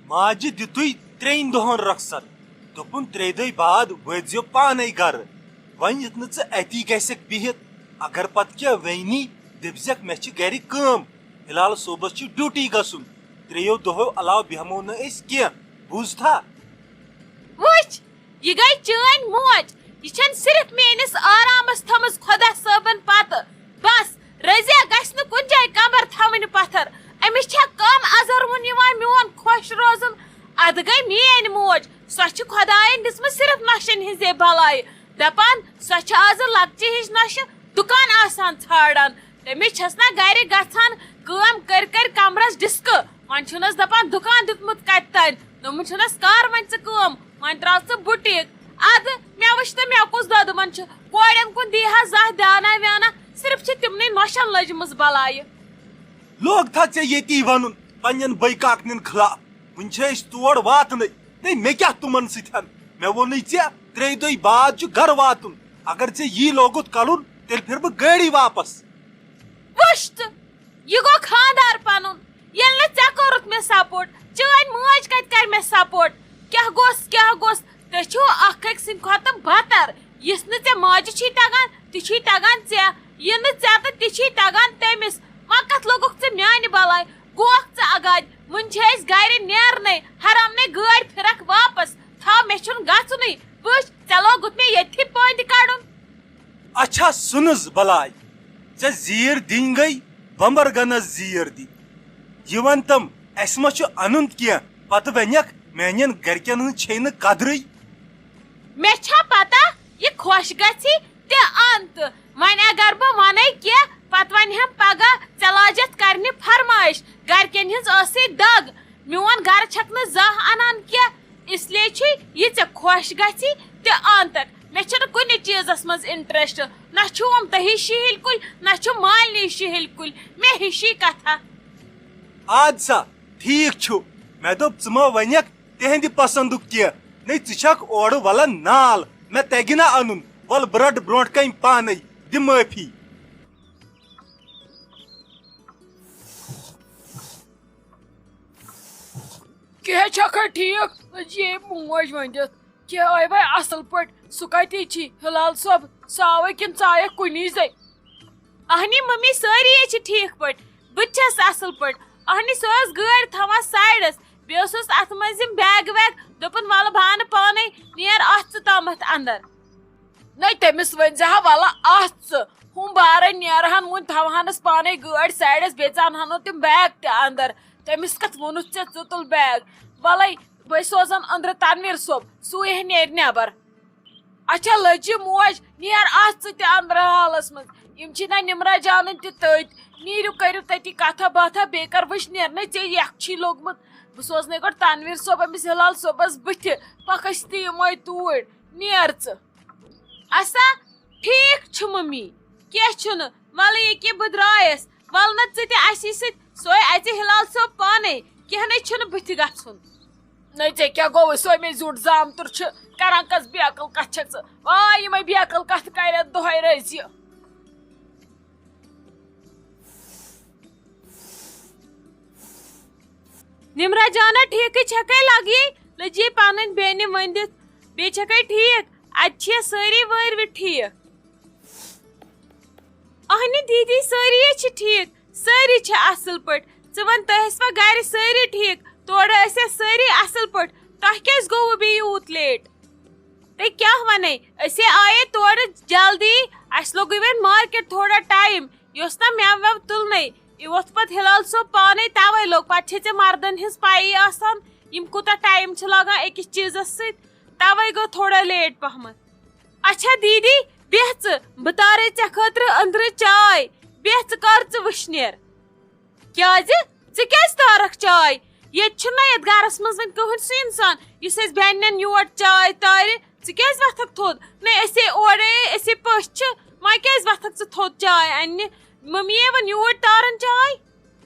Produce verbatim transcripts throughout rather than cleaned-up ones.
ماجہِ دِتُے ترٛٮ۪ن دۄہن رۄخصت۔ دوٚپُن، "ترٛیٚیہِ دۄہہِ بعد وٲتۍزیو پانے گرٕ۔ وۄنۍ یُتھ نہٕ ژٕ اتی گژھکھ بِہِتھ، اگر پتہٕ کینٛہہ ویٚنی، دٔپزٮ۪کھ، مےٚ چھِ گرِ کٲم۔ ہلال صٲبس چھِ ڈیوٹی گژھُن۔ ترٛیٚیو دۄہو علاوٕ بیٚہمو نہٕ أسۍ کینٛہہ۔ بوٗزتھا؟" وٕچھ، یہِ گٔے چٲنۍ موج۔ یہِ چھَنہٕ صرف میٲنِس آرامس تھٲومٕژ خۄدا صٲبن پتہٕ۔ بس، رضیہ گژھِ نہٕ کُنہِ جایہِ کمر تھاوٕنۍ پتھر۔ أمِس چھا کم ازروُن یِوان میون خۄش روزُن؟ ادٕ گٔے میٲنۍ موج۔ سۄ چھِ خۄداین دِژمٕژ صرف نۄشن ہٕنزے بلایہِ۔ دپان، سۄ چھِ آز لۄکچہِ ہِش نۄشہِ دُکان آسان ژھانڈان۔ تٔمِس چھَس نہ گرِ گژھان کٲم کٔرۍ کٔرۍ کمرس ڈسکہٕ۔ وۄنۍ چھُنس دپان دُکان دیُتمُت کتہِ تانۍ؟ دوٚپمُت چھُنس، کر وۄنۍ ژٕ کٲم، وۄنۍ تراو ژٕ بُٹیٖک۔ ادٕ مےٚ وٕچھ تہٕ مےٚ کُس دۄدٕ من چھُ، کورٮ۪ن کُن دی ہا زانٛہہ دیانا ویانا، صرف چھِ تِمنٕے نۄشن لٔجمٕژ بلایہِ۔ لوگ تھا ژےٚ ییٚتی ونُن پننٮ۪ن بٲے کاکنٮ۪ن خلاف؟ وٕنہِ چھِ أسۍ تور واتنٕے۔ نے، مےٚ کیٛاہ تِمن سۭتۍ؟ مےٚ ووٚنُے ژےٚ، ترٛیٚیہِ دۄہہِ بعد چھُ گرٕ واتُن۔ اگر ژےٚ یی لوگُتھ کلُن، تیٚلہِ پھِرٕ بہٕ گٲڑی واپس۔ وٕچھ تہٕ، یہِ گوٚو خاندار پنُن۔ ییٚلہِ نہٕ ژےٚ کوٚرُتھ مےٚ سپورٹ، چٲنۍ مٲج کتہِ کرِ مےٚ سپورٹ؟ کیٛاہ گوٚژھ، کیٛاہ گوٚژھ؟ تُہۍ چھِو اکھ أکۍ سٕنٛدِ کھۄتہٕ بدتر۔ یُس نہٕ ژےٚ ماجہِ چھی تگان، تہِ چھی تگان ژےٚ۔ یہِ نہٕ ژےٚ تہٕ تہِ چھی تگان تٔمِس۔ وۄنۍ کتھ لوٚگُکھ ژٕ میانہِ بلایہِ؟ گوکھ ژٕ اگادِ؟ وُنہِ چھِ أسۍ گرِ نیرنَے۔ حرام نے گٲڑۍ پھِرکھ واپس۔ تھاو، مےٚ چھُنہٕ گژھُنٕے۔ وٕچھ، ژےٚ لوگُتھ مےٚ ییٚتھی پٲنٛتہِ کڑُن۔ اچھا سُنٕز بلاے، ژےٚ زیٖر دِنۍ گٔے، بمبر گنس زیٖر دِنۍ۔ یہِ وَن تم، اَسہِ ما چھُ اَنُن کینٛہہ؟ پتہٕ ونکھ، میانٮ۪ن گرِکٮ۪ن ہٕنٛز چھے نہٕ قدرٕے۔ مےٚ چھا پتہ، یہِ خۄش گژھی تہِ اَن تہٕ۔ وۄنۍ اگر بہٕ ونے کینٛہہ، پتہٕ ونہِ ہم پگاہ، ژےٚ لاجتھ کرنہِ فرمٲیش۔ گرِکٮ۪ن ہٕنٛز ٲسٕے دگ، میون گرٕ چھکھ نہٕ زانٛہہ انان کینٛہہ۔ اس لیے چھُے، یہِ ژےٚ خۄش گژھی تہِ اَن تک۔ مےٚ چھُنہٕ کُنہِ چیٖزس منٛز انٹرسٹ۔ نہ چھُم تۄہہِ شِہِلۍ کُلۍ، نہ چھُم مالنہِ شِہِلۍ کُلۍ۔ مےٚ ہِشی کتھا۔ اَد سا، ٹھیٖک چھُ۔ مےٚ دوٚپ، ژٕ ما ونکھ تِہنٛدِ پسندُک کینٛہہ؟ نے، ژٕ چھکھ اورٕ ولان نال۔ مےٚ تگہِ نہ انُن۔ ول، بہٕ رٹہٕ برونٛٹھ کنہِ پانے۔ دِ معٲفی۔ کیٛاہ چھکھا ٹھیٖک؟ یے موج ؤنِتھ۔ کیٛاہ آے وۄنۍ اصل پٲٹھۍ؟ سُہ کتے چھی؟ ہلال صٲب، سُہ آوے کِنہٕ ژٕ آیکھ کُنی زے؟ اہنی ممی، سٲری ہے چھِ ٹھیٖک پٲٹھۍ۔ بہٕ تہِ چھَس اصل پٲٹھۍ۔ اہنی، سُہ ٲس گٲڑۍ تھاوان سایڈس، بیٚیہِ اوسُس اتھ منٛز یِم بیگ ویگ۔ دوٚپُن، "وَلہٕ بانہٕ پانے، نیر اتھ ژٕ تامتھ اندر۔" نَے، تٔمِس ؤنۍ زِ ہا، وَلہٕ اَتھ ژٕ، ہُم بارے نیرہن، وۄنۍ تھاوہنس پانے گٲڑۍ سایڈس، بیٚیہِ ژانہن نہٕ تِم بیگ تہِ اندر۔ تٔمِس کتھ ووٚنُتھ ژےٚ، ژٕ تُل بیگ؟ وَلَے، بہٕ سوزن أنٛدرٕ تنویر صٲب، سُے ہے نیرِ نٮ۪بر۔ اچھا لٔجہِ موج، نیر اَتھ ژٕ تہِ اندرٕ حالس منٛز۔ یِم چھِ نہ نمرہ جانٕنۍ تہِ تٔتۍ۔ نیٖرِو، کٔرِو تٔتی کتھا باتھا، بیٚیہِ کر وٕچھ نیرنے ژےٚ یکھ چھی لوٚگمُت۔ بہٕ سوزنے گۄڈٕ تنویر صٲب أمِس ہلال صٲبس بٕتھِ، پکھ أسۍ تہِ یِمے توٗرۍ۔ نیر ژٕ۔ اسا، ٹھیٖک چھُ ممی، کینٛہہ چھُنہٕ، وَلہٕ ییٚکیٛاہ بہٕ درٛایَس، وَلہٕ نہ ژٕ تہِ اَسی سۭتۍ، سۄے اَژِ ہِلال صٲب پانَے، کینٛہہ نَے چھُنہٕ بٕتھِ گژھُن۔ نَے ژےٚ کیٛاہ گوٚوُے، سۄے مےٚ زیُٹھ زامتُر چھُ، کران کۄس بے عقل کَتھ چھَکھ ژٕ؟ واے یِمَے بے عقل کَتھٕ کَرٮ۪تھ دۄہَے رٔزۍ۔ نمرہ جانا، ٹھیکٕے چھکھے لگی، لٔجی پنٕنۍ بیٚنہِ ؤنِتھ۔ بیٚیہِ چھکھے ٹھیک، اتہِ چھِیا سٲری وٲرۍ وِتھ ٹھیک؟ اہنہِ دیدی، سٲری ہے چھِ ٹھیک، سٲری چھِ اصل پٲٹھۍ۔ ژٕ وَن، تۄہہِ ٲسوا گرِ سٲری ٹھیک؟ تورٕ ٲسیا سٲری اصل پٲٹھۍ؟ تۄہہِ کیازِ گوٚوٕ بیٚیہِ یوٗت لیٹ؟ تُہۍ کیٛاہ وَنَے؟ أسے آیے تورٕ جلدی، اَسہِ لوٚگُے وۄنۍ مارکیٹ تھوڑا ٹایم، یہِ اوس نا مٮ۪وٕ وٮ۪وٕ تُلنَے، یہِ ووٚتھ پَتہٕ ہِلال صٲب پانَے، تَوَے لوٚگ۔ پَتہٕ چھے ژےٚ مَردَن ہِنٛز پَیی آسان، یِم کوٗتاہ ٹایم چھِ لاگان أکِس چیٖزَس سۭتۍ، تَوَے گوٚو تھوڑا لیٹ پَہمَتھ۔ اچھا دیٖدی، بیٚہہ ژٕ، بہٕ تارَے ژےٚ خٲطرٕ أنٛدرٕ چاے، بیٚہہ ژٕ کر ژٕ وٕشنیر۔ کیازِ؟ ژٕ کیازِ تارکھ چاے؟ ییٚتہِ چھُنہ یتھ گرس منٛز وۄنۍ کٕہٕنۍ سُہ انسان یُس اسہِ بیٚنٮ۪ن یور چاے تارِ۔ ژٕ کیازِ وۄتھکھ تھوٚد؟ نے، أسے اورے، أسے پٔژھۍ چھِ، وۄنۍ کیازِ وۄتھکھ ژٕ تھوٚد چاے اننہِ؟ مٔمی یے وۄنۍ یوٗرۍ تارن چاے۔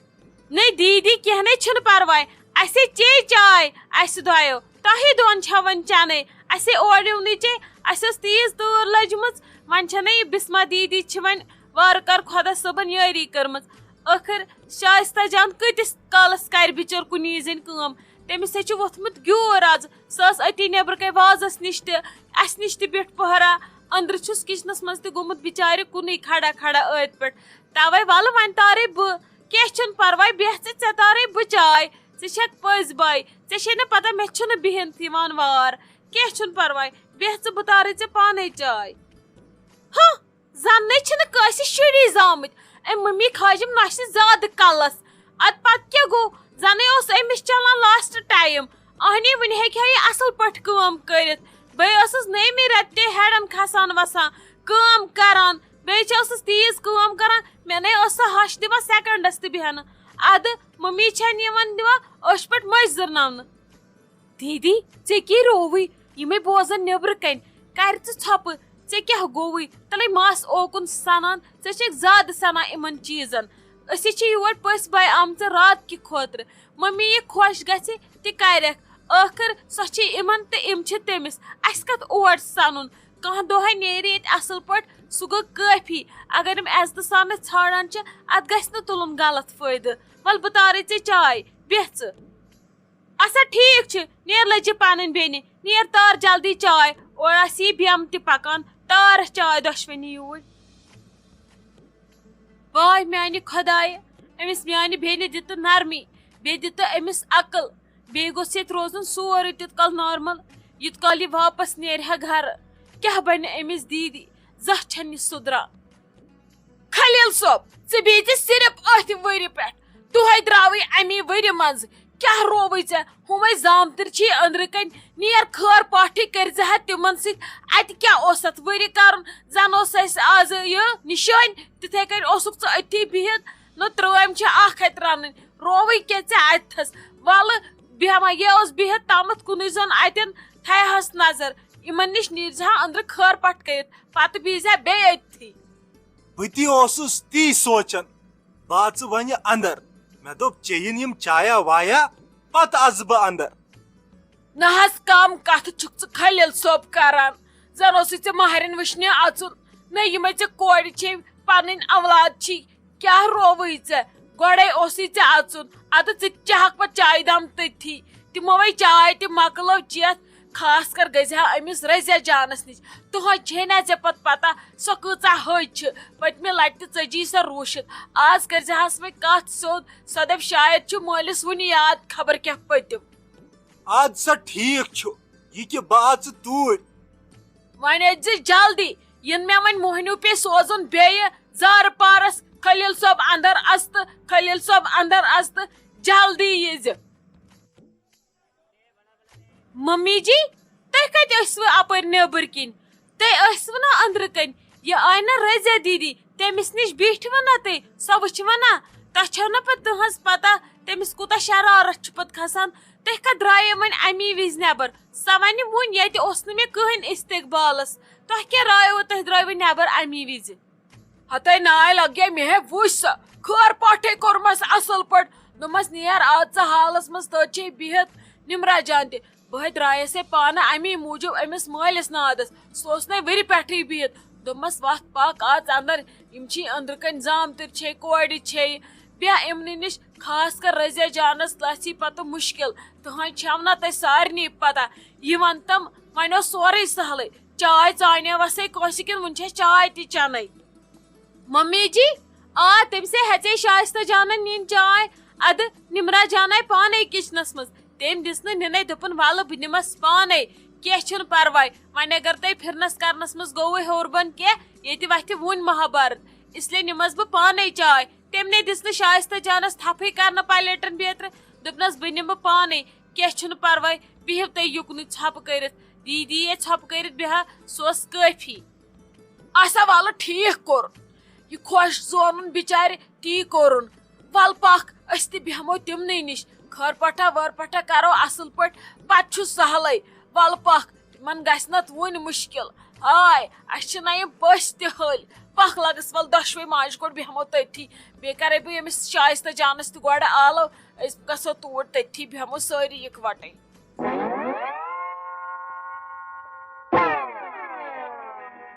نے دیٖدی، کینٛہہ نے چھُنہٕ پرواے، اسے چے چاے اسہِ دۄیو، تۄہی دۄن چھا وۄنۍ چنے؟ اسے اورٕ یِونٕچے، اسہِ ٲس تیٖژ تۭر لٔجمٕژ، وۄنۍ چھنہ یہِ بسمہ دیٖدی چھِ وۄنۍ وارٕ کارٕ خۄدا صٲبن یٲری کٔرمٕژ۔ ٲخٕر شایستہ جان کۭتِس کالس کرِ بِچٲر کُنی زٔنۍ کٲم؟ تٔمِس ہے چھُ ووٚتھمُت گیوٗر آز۔ سۄ ٲس أتی نیٚبرٕ کَنۍ وازَس نِش تہِ، اَسہِ نِش تہِ بیٖٹھ پٔہرا۔ أنٛدرٕ چھُس کِچنَس منٛز تہِ گوٚمُت بِچارِ کُنُے کھڑا کھڑا أتھۍ پٮ۪ٹھ۔ تَوَے وَلہٕ وۄنۍ تارَے بہٕ۔ کینٛہہ چھُنہٕ پَرواے، بیٚہہ ژٕ، ژےٚ تارَے بہٕ چاے۔ ژےٚ چھَکھ پٔزۍ باے، ژےٚ چھے نہٕ پَتہ مےٚ چھُنہٕ بِہِنۍ تہِ یِوان وار۔ کینٛہہ چھُنہٕ پَرواے، بیٚہہ ژٕ، بہٕ تارَے ژےٚ پانَے چاے۔ ہہ، زَنَے چھِنہٕ کٲنٛسہِ شُری زامٕتۍ۔ أمۍ مٔمی کھاجِم نۄشہِ زیادٕ کَلَس۔ اَدٕ پَتہٕ کیٛاہ گوٚو؟ زَنَے اوس أمِس چَلان last time۔ اَہنی، وٕنہِ ہیٚکہِ ہا یہِ اَصٕل پٲٹھۍ کٲم کٔرِتھ۔ بہٕ ٲسٕس نٔیمہِ رٮ۪تہٕ تہِ ہٮ۪ڈَن کھَسان وَسان، کٲم کَران۔ بیٚیہِ چھِ ٲسٕس تیٖژ کٲم کَران، مےٚ نَے ٲس سۄ ہَش دِوان سٮ۪کَنٛڈَس تہِ بیٚہنہٕ۔ اَدٕ مٔمی چھَنہٕ یِوان دِوان أچھ پٮ۪ٹھ مٔچھ زٕرناونہٕ۔ دیٖدی، ژےٚ کیٛاہ رووٕے؟ یِمے بوزن نیٚبرٕ کنۍ۔ کرِ ژٕ ژھۄپہٕ، ژےٚ کیٛاہ گوٚوٕے؟ تلے مس اوکُن سنان، ژےٚ چھکھ زیادٕ سنان یِمن چیٖزن۔ أسۍ چھِ یور پٔژھۍ باے آمژٕ رات کہِ خٲطرٕ۔ ممی یہِ خۄش گژھِ تہِ کرٮ۪کھ۔ ٲخٕر سۄ چھِ یِمن تہٕ یِم چھِ تٔمِس۔ اسہِ کتھ اور سنُن؟ کانٛہہ دۄہے نیرِ ییٚتہِ اصل پٲٹھۍ، سُہ گوٚو کٲفی۔ اگر یِم عزتہٕ سان أسۍ ژھانڈان چھِ، اتھ گژھِ نہٕ تُلُن غلط فٲیدٕ۔ ول بہٕ تارے ژےٚ چاے، بیٚہہ ژٕ۔ اچھا ٹھیک چھ، نیر لجہِ پنن بیٚنہِ، نیر تار جلدی چاے، اور آسی بیمہٕ تہِ پکان، تار چاے دۄشوٕنی یوٗرۍ۔ واے میانہِ خدایہِ، أمِس میانہِ بیٚنہِ دِ تہٕ نرمی، بیٚیہِ دِ تہٕ أمِس عقل، بیٚیہِ گوٚژھ ییٚتہِ روزُن سورُے تیُت کال normal، یُت کال یہِ واپس نیرِ ہا گرٕ۔ کیٛاہ بنہِ أمِس دیٖدی؟ زانٛہہ چھَنہٕ یہِ سُدران۔ خلیل صٲب، ژٕ بیٖزِ صرف أتھۍ ؤرِ پٮ۪ٹھ۔ دۄہے درٛاوٕے اَمی ؤرِ منٛز۔ کیٛاہ رووٕے ژےٚ؟ ہُمے زامتٕرۍ چھی أنٛدرٕ کنۍ۔ نیر خٲر پاٹھٕے کٔرۍ زِ ہا تِمن سۭتۍ۔ اَتہِ کیٛاہ اوس اَتھ ؤرِ کرُن؟ زن اوس اَسہِ آز یہِ نِشٲنۍ۔ تِتھے کٔنۍ اوسُکھ ژٕ أتھی بِہِتھ۔ نہ ترٲمۍ چھِ اکھ ہتھ رنٕنۍ۔ رووٕے کیٛاہ ژےٚ اَتھس؟ ولہٕ بیٚہمہ، یہِ اوس بِہِتھ تامَتھ کُنُے زوٚن اَتٮ۪ن، تھایہَس نظر۔ یِمن نِش نیٖرزِ ہا أنٛدرٕ خٲر پاٹھ کٔرِتھ، پتہٕ بیٖزِ ہا بیٚیہِ أتھی۔ بہٕ تہِ اوسُس تی سونٛچان۔ بہٕ اژٕ وۄنۍ اندر۔ مےٚ دوٚپ، چیٚیِن یِم چایا وایا، پتہٕ اژٕ بہٕ اندر۔ نہ حظ، کم کتھٕ چھُکھ ژٕ خلیل صٲب کران؟ زن اوسُے ژےٚ مہرٮ۪ن وٕچھنہِ اژُن۔ نہ، یِمے ژےٚ کورِ چھے، پنٕنۍ اولاد چھی، کیٛاہ رووٕے ژےٚ؟ گۄڈے اوسُے ژےٚ اژُن، ادٕ ژٕ تہِ چاہکھ پتہٕ چایہِ دام تٔتھی۔ تِمو ہے چاے تہِ مۄکلٲو چٮ۪تھ۔ خاص کر گٔژھۍ ہا أمِس رزیا جانس نِش۔ تُہنٛد چھے نہ ژےٚ پتہٕ پتہ، سۄ کۭژاہ ۂج چھِ۔ پٔتمہِ لٹہِ تہِ ژٔجی سۄ روٗشِتھ۔ آز کٔرزِ ہس وۄنۍ کتھ سیوٚد۔ سۄ دپہِ شاید چھُ مٲلِس وُنہِ یاد خبر کیٛاہ پٔتِم۔ اد سا ٹھیک چھُ، یہِ کہِ بہٕ اژٕ توٗرۍ۔ وۄنۍ أژزِ جلدی، یِن مےٚ وۄنۍ موہنیو پے سوزُن بیٚیہِ زارٕ پارس، خلیل صٲب اندر استہٕ، خلیل صٲب اندر استہٕ، جلدی ییٖزِ۔ ممی جی، تُہۍ کتہِ ٲسوٕ اپٲرۍ نیبر کِنۍ؟ تُہۍ ٲسوٕ نا أنٛدرٕ کنۍ؟ یہِ آیہِ نا رزیا دیدی، تٔمِس نِش بیٖٹھوٕ نا تُہۍ؟ سۄ وٕچھوٕ نا؟ تۄہہِ چھو نا پتہٕ تٕہنٛز پتہ، تٔمِس کوٗتاہ شرارت چھُ پتہٕ کھسان؟ تُہۍ کتھ درٛایو وۄنۍ امی وِزِ نیبر؟ سۄ ونہِ وُنۍ ییٚتہِ اوس نہٕ مےٚ کٕہٕنۍ استقبالس۔ تۄہہِ کیٛاہ رایو تُہۍ درٛایوٕ نیبر امی وِزِ؟ ہتے ناے لگے مےٚ ہے وُچھ سۄ۔ خٲر پاٹھے کوٚرمس اصل پٲٹھۍ۔ دوٚپمس، نیر آز ژٕ حالس منٛز تٔتھۍ چھے بِہِتھ نمرہ جان تہِ۔ بہٕ ہے درٛایس ہے پانہٕ امی موٗجوٗب أمِس مٲلِس نادس۔ سُہ اوس نے ؤرِ پٮ۪ٹھٕے بِہِتھ۔ دوٚپمس، وتھ پکھ آز اندر، یِم چھی أنٛدرٕ کنۍ زامتٕرۍ چھے، کورِ چھے۔ بیٚہہ یِمنٕے نِش، خاص کر رزیا جانس لژھی پتہٕ مُشکل۔ تہنٛدۍ چھَو نا تۄہہِ سارنٕے پتہ۔ یہِ ونتم، وۄنۍ اوس سورُے سہلٕے۔ چاے ژانیوسے کٲنٛسہِ کِنہٕ وُنہِ چھےٚ چاے تہِ چنے؟ ممی جی، آ، تٔمۍ سے ہیژے شائستہ جانن نِنۍ چاے۔ ادٕ نمرہ جان آیہِ پانے کچنس منٛز۔ تٔمۍ دِژ نہٕ نِنَے، دوٚپُن، "ولہٕ، بہٕ نِمس پانے، کینٛہہ چھُنہٕ پرواے۔ وۄنۍ اگر تۄہہِ پھرنس کرنس منٛز گوٚوٕ ہیوٚر بۄن کینٛہہ، ییٚتہِ وتھِ وُنۍ مہابرت۔ اس لیے نِمس بہٕ پانے چاے۔" تٔمۍ نے دِژ نہٕ شائستہ جانس تھپھٕے کرنہٕ پلیٹن بیترِ۔ دوٚپنس، "بہٕ نِمہٕ پانے، کینٛہہ چھُنہٕ پرواے، بِہِو تُہۍ یُکنُے ژھۄپہٕ کٔرِتھ۔" دیدی یے ژھۄپہٕ کٔرِتھ بیہا، سُہ اوس کٲفی۔ آسا، ولہٕ ٹھیک کوٚر۔ یہِ خۄش زونُن بِچارِ تی کوٚرُن۔ ول پکھ، أسۍ تہِ بیہمو تِمنٕے نِش۔ خٲر پٹھا وٲر پٹھا کرو اصل پٲٹھۍ، پتہٕ چھُ سہلٕے۔ ول پکھ، تِمن گژھِ نتہٕ وُنہِ مُشکل۔ ہاے، اسہِ چھِ نہ یِم پٔژھۍ تہِ ہلۍ۔ پکھ لگس، ول دۄشوے ماجہِ کوٚر بیہمو تٔتھی۔ بیٚیہِ کرے بہٕ ییٚمِس شایستہ جانس تہِ گۄڈٕ آلو۔ أسۍ گژھو توٗرۍ، تٔتھی بیہمو سٲری یکوٹے۔